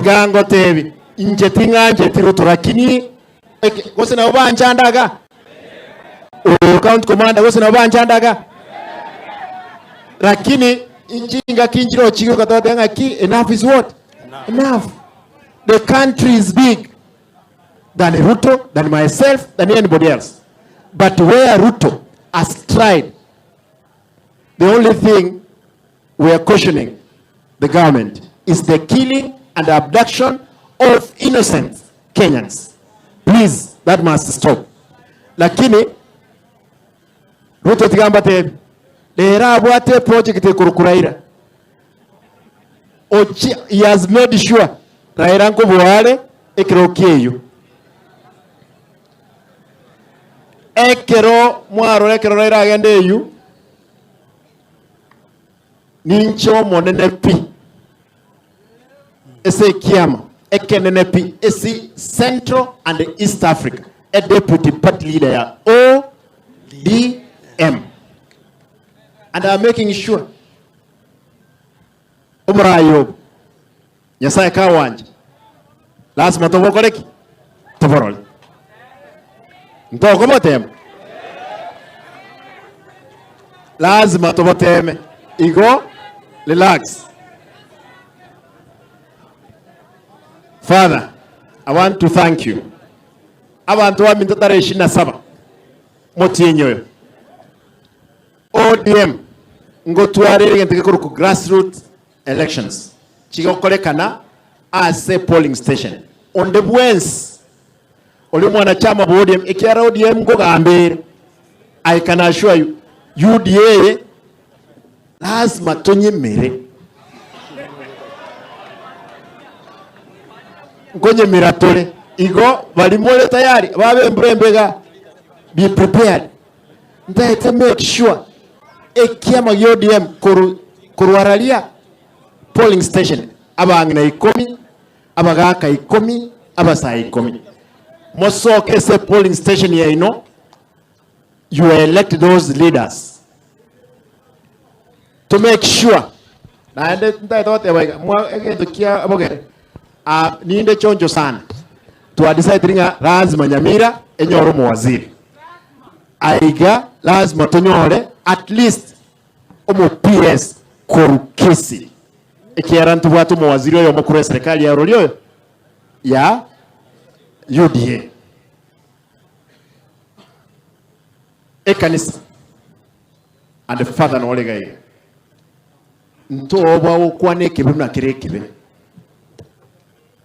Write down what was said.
Tiga ngotebi, inche ting'ancheti Ruto lakini eke gose nabo banchanda iga? Oyo county commander gose nabo banchanda iga? Lakini chingaki nchire ochigoka togoteba ng'aki enough is what? Enough. The country is big than Ruto, than myself, than anybody else. But where Ruto has tried, the only thing we are questioning the government is the killing and abduction of innocent Kenyans. Please, that must stop. Lakini Ruto tiga mbatebi, rero abwate eproject ekorokwa Raila. Ochi, he has made sure Raila nkobua are ekero kieyio. Ekero mwarora ekero Raila agenda eyio, Ninche omonene pi ase ekiama ekenene pi ase Central and East Africa, e deputy party leader ya ODM. And I'm making sure oborayi obo Nyasaye kawancha lasima tobokore ki? Toborore. Ntokobotema? Lazima toboteme. Igo relax. Father, I want to thank you. Abanto baminto tarehe ishirini na saba motienyi oyo ODM ngotware egento gekorokwa grassroots Elections chigokorekana ase polling station. Onde bwensi ore omwanachama bwa ODM ekiagera ODM nkogamba ere, I can assure you UDA eye lazima tonyemere. Nkonyemera tore igo bari more tayari babe embura embe igaa be prepared. Ntaete make sure ekiama gia ODM koru korwa raria polling station abang'ina ikomi, abagaka ikomi, abasae ikomi. Mosoke ase polling station yaino you elect those leaders to make sure naende ntaete goteba iga mwa egento kia bogere ah, ninde choncho sana twadecide ng'a lazima Nyamira enyore omowaziri Aiga lazima tonyore at least omo PS korwa Kisii ekiagera ntobwate omowaziri oyomo korwa eserekari ya orori oyo ya UDA. Ekanisa and father nore iga iga ntoba gokwana ekebe buna kere ekebe.